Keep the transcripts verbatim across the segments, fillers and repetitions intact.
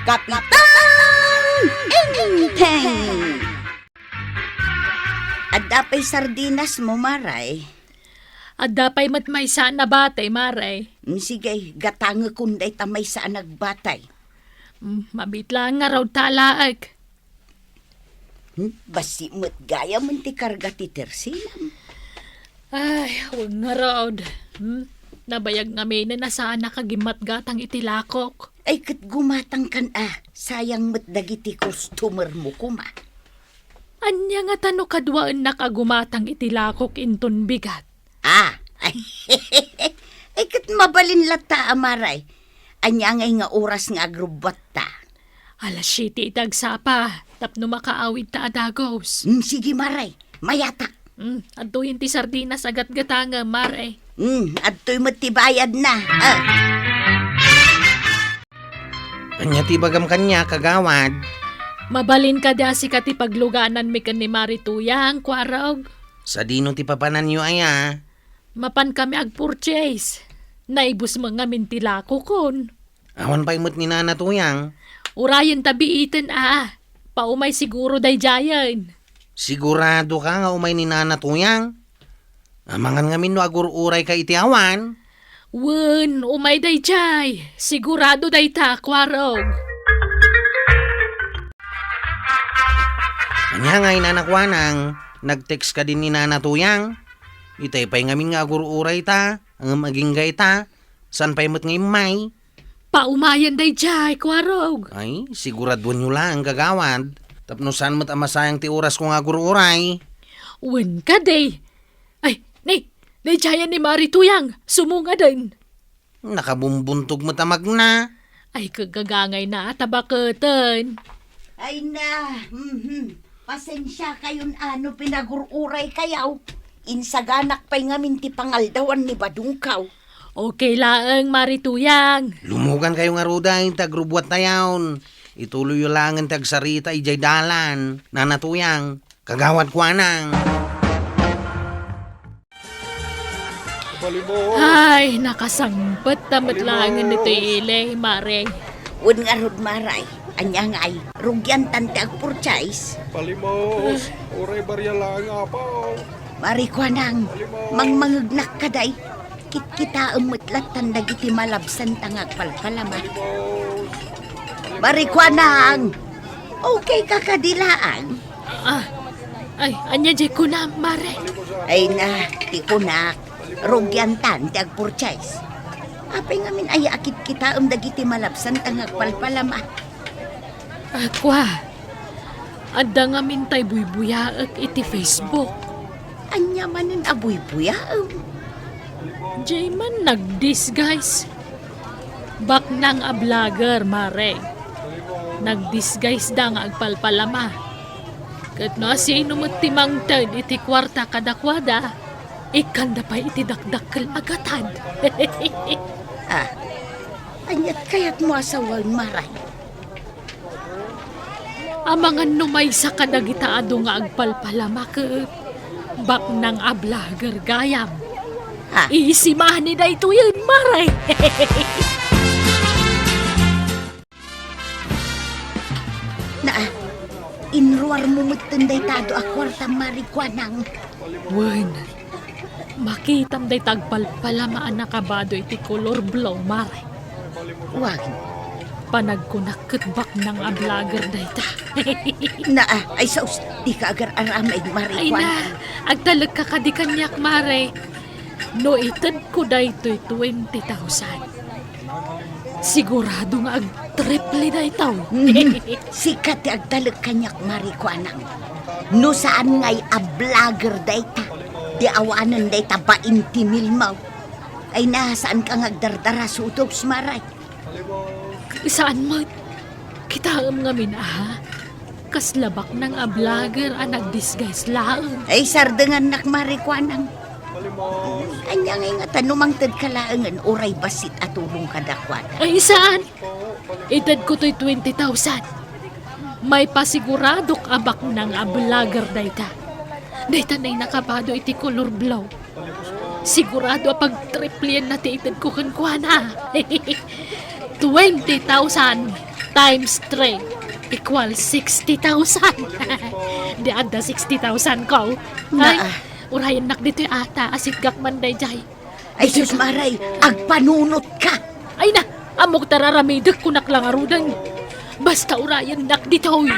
Kapitan Enteng! Adda pay sardinasmo, Maray? Adda pay met maysa a nabatay, Maray. Mm, sige, gatangekon dayta maysa a nagbatay. Mm, mabiit laeng ngarud ta alaek. Hmm, bassit met gayam ti karga ti tersinam. Ay, wen ngarud. Hmm, nabayag ngaminen a saanak a gimmatgatang iti lakok. Ay, ket gumatangkan a, sayang met dagiti customermo koma. Ania ngata no kaduaennak a gumatang iti lakok inton bigat? Ah, ay, ket mabalin latta a, Maray. Ania ngay nga oras nga agrubbuatta? Alas siete iti agsapa, tapno makaawidta a dagus. Mm, sige, Maray. Mayatak. Mm, adtoyen ti sardinas a gatgatangem, Maray. Mm, adtoy met ti bayadna. Ah. Ania ti ibagam kaniak, kagawad? Mabalin kadi a sika ti paglugananmi ken ni Mari Tuyang, Kuarog? Sadino ti papananyo aya? Mapankami agpurchase. Naibus met ngamin ti lakokon. Awan pay met ni Nana Tuyang. Urayenta biiten a. Paumay siguro daydiayen. Siguradoka nga umay ni Nana Tuyang? Amangan ngamin no agur-urayka iti awan. Wen, umay daydiay. Sigurado dayta, Kuarog. Ania ngay, Nana Kuanang, nag-text kadi ni Nana Tuyang? Itay pay ngamin nga agur-urayta, ngem aginggayta, saan pay met nga immay? Paumayen daydiay, Kuarog. Ay, siguraduanyo laeng, kagawad, tapno saan met a masayang ti orasko nga agur-uray. Wen kadi. Ay, ni, daydiayen ni Mari Tuyang, sumungaden. Nakabumbuntog met a magna. Ay, kagagangayna a tabaketen. Ay na, mhm. Pasensiakayon a no pinagur-uraykayo. Insaganak pay ngamin ti pangaldawan ni Badungkaw. Okay laeng, Mari Tuyang. Lumugankayo ngaruden ti agrubbuattayon. Ituloyyo laengen ti agsarita idiay dalan, Nana Tuyang. Kagawad Kuanang. Ay, nakasangpet ta met laengen ditoy ili, Mare. Wen ngarud, Maray, ania ngay, rugiantan ti agpurchase? Palimos, uray barya laeng, Apo. Mari Kuanang, mangmangegnak kadi. Kitkitaem met lattan dagiti malabsanta nga agpalpalama. Mari Kuanang, okay ka kadi laeng? Ah, ay, ania diay kunam, Mare? Ay na, ti kunak, rugiantan ti agpurchase. Apay ngamin aya a kitkitaem dagiti malabsanta nga agpalpalama? Ah, kua, adda ngamin tay buybuyaek iti Facebook. Ania manen a buybuyaem? Diay man nagdisguise. Baknang a vlogger, Mare. Nagdisguise da nga agpalpalama. Ket no asino met ti mangted iti kuarta kadakuada, ikkanda pay iti dakdakkel a gatad. Ah, aniat kayatmo a sawen, Maray? Amangan no maysa kadagita adu nga agpalpalama ket baknang a vlogger gayam. Ha? Easy money daytoyen, Mare. Naa, inruarmo metten dayta adu a kuarta, Mari Kuanang. Wen, makitam dayta agpalpalama a nakabado iti kolor blue, Mare. Wen. Panagkunak ket baknang a vlogger dayta. Naa, ay sus, dika agar-aramid, Mari Kuanang. Ay na, agtalekka kadi kaniak, Mare. No itedko daytoy twenty thousand, sigurado nga agtriple daytoy. Mhm. Sika ti agtalek kaniak, Mari Kuanang. No saan ngay a vlogger dayta, ti awanen dayta bainti milmo. Ay na, saanka nga agdardara sudos, Mare. Saan met? Kitaem ngamin a kasla baknang a vlogger a nagdisguise laeng. Ay, sardengannak, Mari Kuanang. Ania ngay ngata no mangtedka laengen uray bassit a tulong kadakuada? Ay, saan? Itedko toy twenty thousand. Maipasiguradok a baknang a vlogger dayta. Dayta nay nakabado iti kolor blue. Sigurado a pagtriplienna ti itedko kenkuana. Twenty thousand. Times three equals sixty thousand. Di adda sixty thousand ko. Ay, urayennak ditoy ata, asitgak man dayjay. Ay, sus, Maray, agpanunotka. Ay na, ammok ta raramidek, kunak la ngaruden. Basta urayennak ditoy.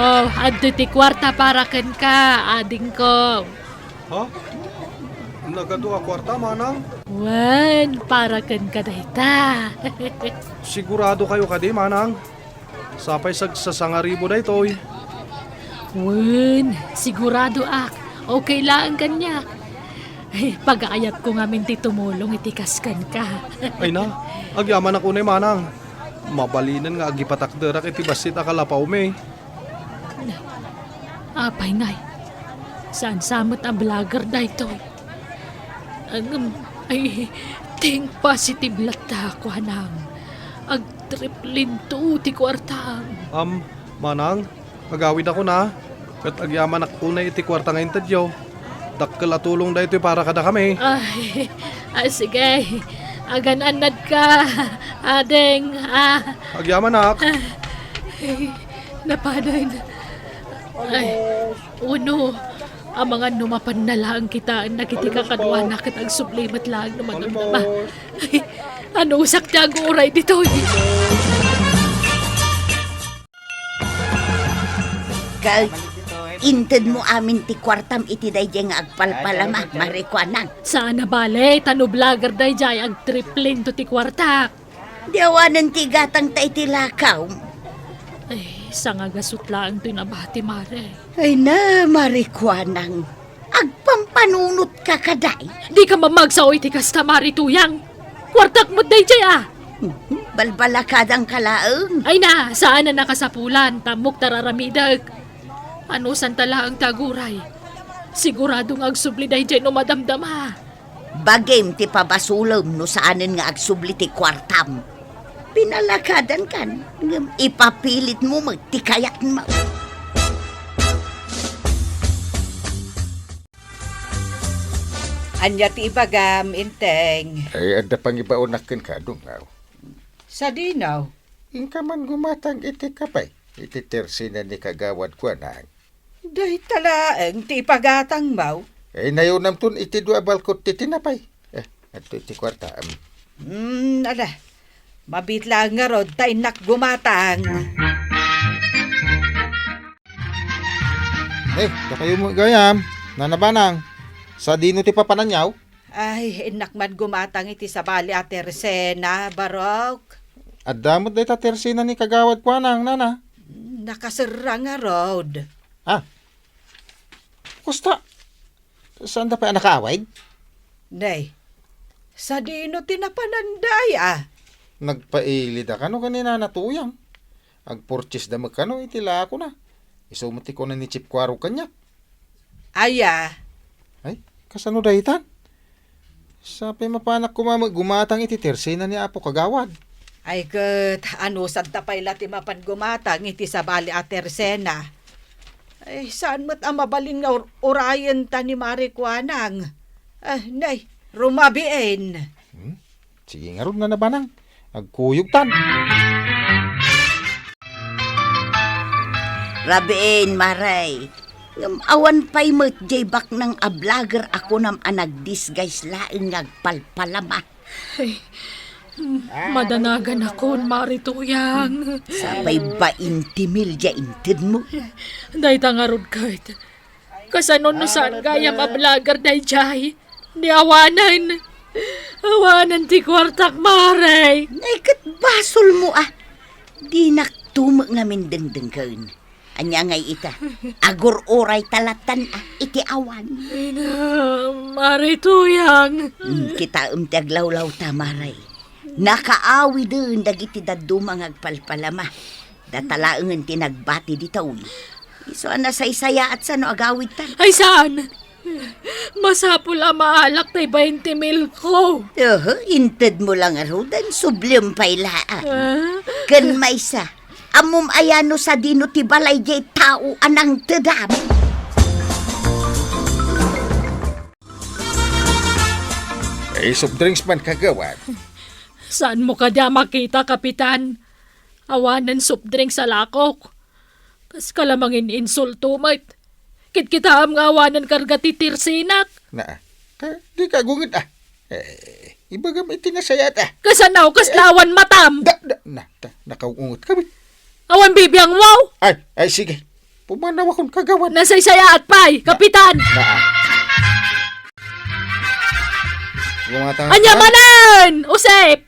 Oh, adtoy ti kuarta para kenka, adingko. Ha? Nagadu a kuarta, manang? Wen, para kenka dayta. Sigurado kayo kadi, manang? Sapay sagsasangaribu daytoy. Wen, siguradoak. Okay laeng kaniak. Ay, pagaayatko ngamin ti tumulong iti kas kenka. Ay na, agyamanak unay, manang. Mabalinen nga agipatakderak iti bassit a kalapawmi. Apay ngay, saan sa met a vlogger daytoy? Ngem, ay, think positive latta, kuanang. Agtriplinto ti kuartam. Am, manang, agawidakon a, ket agyamanak unay iti kuarta nga intedyo. Dakkel a tulong daytoy para kadakami. Ay, ah, sige. Agan-annadka, ading, ah. Agyamanak. Ay, napadan. Ay, uno, amangan no mapanna laeng kitaen dagiti kakaduana ket agsubli met laeng no madamdama. Ay, anusak ti aguray ditoy. Ket intedmo amin ti kuartam iti daydiay nga agpalpalama, Mari Kuanang. Saan a bale, ta no vlogger daydiay, agtriplinto ti kuartak. Di awanen ti igatangta iti lakaw. Ay, sangagasut laeng toy nabati, Mare. Ay na, Mari Kuanang. Agpampanunotka kadi? Dika mamagsaw iti kasta, Mari Tuyang. Kuartak met daydiay, a. Mhm, balbalakadanka laeng. Ay na, saan a nakasapulan, ta ammok ta raramidek. Anusanta laeng ti aguray? Sigurado nga agsubli daydiay no madamdama. Bagim ti pabasolem no saanen nga agsubli ti kuartam. Pinalakadankan, ngem ipapilitmo met ti kayatmo. Ania ti ibagam, Inteng? Ay, adda pangibaonak kenka, Adungaw. Sadino? Inka man gumatang iti kape, iti tersena ni Kagawad Kuanang. Dayta laeng ti ipagatangmo? Ay, nayunamton iti dua a balkot ti tinapay. Eh, adto iti kuarta, em. Hmm, ala. Mabiit laeng ngarud ta innak gumatang. Eh, dakayo met gayam, Nana Banang. Sadino ti papananyaw? Ay, innak man gumatang iti sabali a tersena, Barok. Adda met dayta tersena ni Kagawad Kuanang, Nana. Nakaserra ngarud. Ah. Kasta, saanda pay a nakaawid? Nay, sadino ti napananda, a? Nagpailida kano ken ni Nana Tuyang. Agpurchaseda met kano iti lakona. Isu met ti kuna ni Chief Kuarog kaniak. Aya? Ay, kasano daytan? Sapay mapanak koma met gumatang iti tersena ni Apo Kagawad. Ay ket, anusanta pay la ti mapan gumatang iti sabali a tersena? Ay, saan met a mabalin nga ur-, urayenta ni Mari Kuanang? Ah, nay, rumabiin. Hmm? Sige ngarud, Nana Banang. Agkuyogtan. Rabiin, Mare. Ngem awan pay met jay baknang a vlogger a kunam a nagdisguise laeng nga agpalpalama. Ay, madanaganakon, Mari Tuyang. Sapay bainti mil jay intedmo. Dayta ngarud ket. Kasano no saan gayam a vlogger dayjay? Ni awanen. Awanen ti kuartak, Mare. Nay ket basolmo a. Dinakto met ngamin dengdengken. Ania ngay ita? Agur-urayta lattan a iti awan. Ay na, Mare Tuyang. Hmm, kitaem ti aglawlawta, Mare. Nakaawiden dagiti dadduma nga agpalpalama. Data laengen ti nagbati ditoy. Isu a nasaysayaat sa no agawidtan. Ay, saan? Masapul a maalak tay bainte mil ko. Oho, intedmo la ngaruden, subliem pay laeng. Ah? Ken maysa, ammom aya no sadino ti balay jay tao a nangtedam? Eh, soft drinks man, Kagawad. Saanmo kadi a makita, Kapitan? Awanen soft drinks a lakok. Kaska la mangin-insulto met. Kitkitaem nga awanen karga ti tirsinak. Naa, ka, dika agunged, a. Eh, ibagam iti nasayaat, a. Kasano, kasla awan matam? Da, da, na, da, nakaungot kami. Awan bibiangmo? Ay, ay, sige. Pumanawakon, kagawad. Nasaysayaat pay, Kapitan. Naa. Gumatang Ania manen, Usep?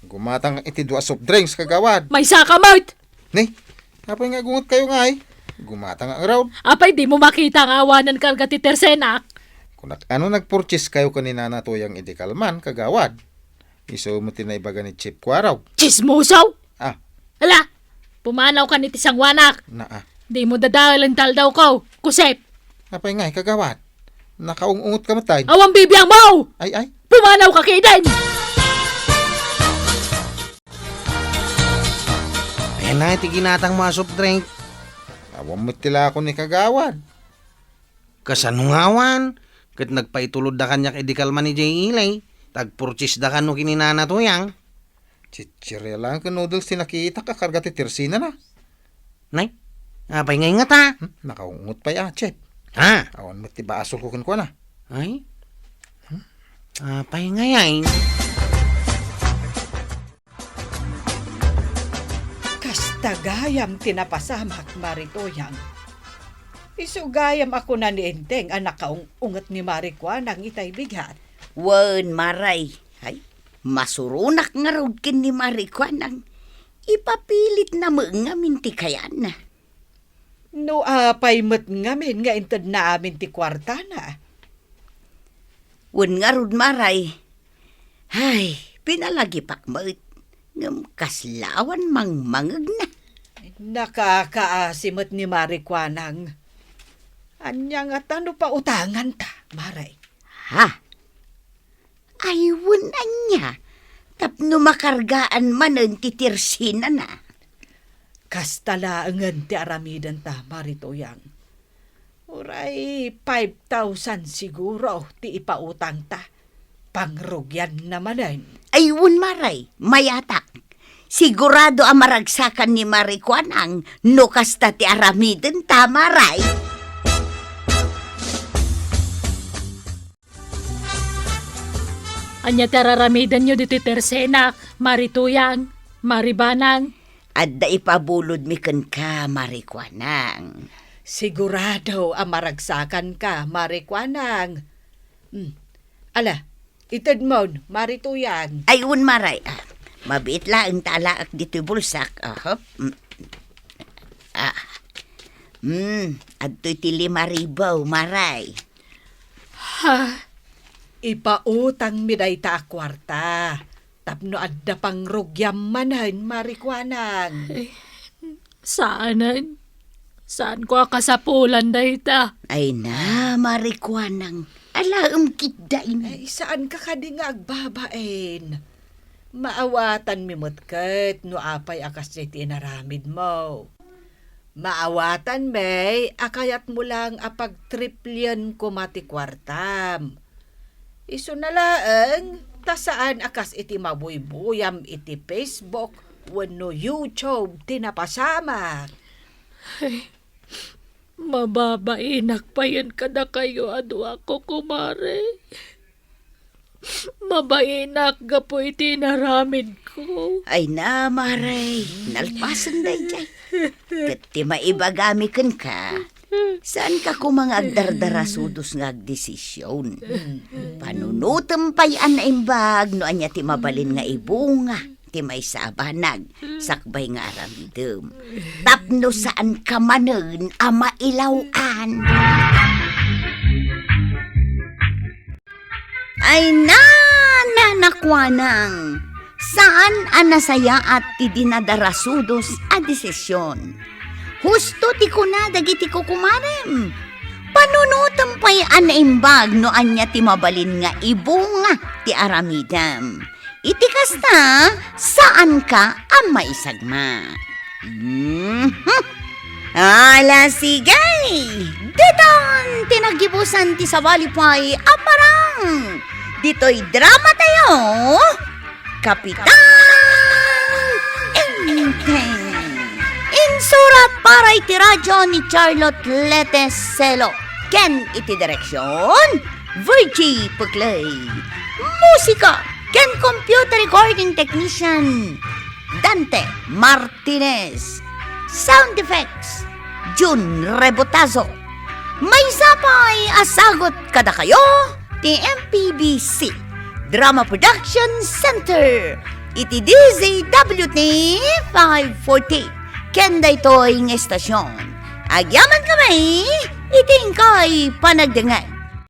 Gumatang iti dua soft drinks, kagawad. Maysaka met. Ni, apay nga agungotkayo ngay? Gumatang nga raw. Apay, dimo makita nga awanen karga ti tirsinak? Kunak, ano nagpurchase kayo ken ni Nana Tuyang idi kalman, kagawad? Isu met ti naibaga ni Chief Kuaraw. Chismoso! Ah. Ala, pumanawkan iti sanguanak. Naa. Dimo dadaelen ti aldawko, Kusep. Apay ngay, kagawad? Nakaung-ungot ka met, ay? Awan bibiangmo! Ay, ay. Pumanawka ketdin! Ayan na iti ginatangmo a soft drink. Awan met ti lako ni kagawad. Kasano nga awan? Ket nagpaitulodda kaniak idi kalman ni Jay Ilay, ta agpurchaseda kano ken ni Nana Tuyang. Chichirya laeng ken noodles ti nakitak a karga ti tirsinana. Nay, apay ngay ngata? Hmm, nakaungot pay a, Chef. Ha? Awan met ti basolko kenkuana. Ay? Hmm? Apay ngay ay? Kasta gayam ti napasamak, Mari Tuyang. Isu gayam a kuna ni Enteng a nakaung-unget ni Mari Kuanang itay bigat. Wen, Maray. Ay, masuronak ngarud ken ni Mari Kuanang. Ipapilitna met ngamin ti kayanna. No apay met ngamin nga intedna amin ti kuartana? Wen ngarud, Maray. Ay, pinalagipak met. Ngem kasla awan mangmangegna. Nakakaasi met ni Mari Kuanang. Ania ngata no pautanganta, Maray? Ha? Ay, wen ania, tapno makargaan manen ti tirsinana. Kasta laengen ti aramidenta, Mari Tuyang. Uray five thousand siguro ti ipautangta. Pangrugianna manen. Ay, wen, Maray, mayatak. Sigurado a maragsakan ni Mari Kuanang no kasta ti aramidenta, Maray. Ania ti araramidenyo ditoy tersenak, Mari Tuyang, Mari Banang? Adda ipabulodmi kenka, Mari Kuanang. Sigurado a maragsakanka, Mari Kuanang. Hmm. Ala, itedmon, Mari Tuyang. Ay, wen, Maray. Ah, mabiit laeng ta alaek ditoy bulsak. Aha. Mm. Ah. Hmm, adtoy ti lima ribu, Maray. Ha? Ipautangmi dayta a kuarta tapno adda pangrugiam manen, Mari Kuanang. Ay, saanen. Saanko a kasapulan dayta. Ay na, Mari Kuanang. Alaem ketdi. Ay, saanka kadi nga agbabain? Maawatanmi met ket no apay a kasdiay ti inaramidmo. Maawatanmi a kayatmo lang a pagtriplian koma ti kuartam. Isuna laeng, ta saan a kas iti mabuybuyam iti Facebook wenno YouTube ti napasamak. Ay, mababainak payen kadakayo a dua, kukumare. Mabainak gapu iti inaramidko. Ay na, Maray, nalpasen daydiay. Ket ti maibagami kenka, saanka koma nga agdardarasudos nga agdesisyon. Panunotem pay a naimbag no ania ti mabalin nga ibunga ti maysa a banag sakbay nga aramidem. Tapno saanka manen a mailaw-an. Ay na, Nana Kuanang, saan a nasayaat ti dinadarasudos a desisyon. Husto ti kuna dagiti kukumarem. Panunotem pay a naimbag no ania ti mabalin nga ibunga ti aramidem. Iti kasta, saanka a maisagma. Mhm. Ala, sige! Ditan ti naggibusan ti sabali pay a parang! Ditoy drama tayo! Kapitan Enteng. Insurat para iti radio ni Charlotte Lete Celo ken iti direksion, Virgie Puclay. Musika ken computer recording technician, Dante Martinez. Sound effects, Jun Rebotazo. Maysa pay a sagut kadakayo ti M P B C Drama Production Center iti D Z W T five forty. Ken daytoy nga estasion, agyaman kami iti inkay panagdengngeg.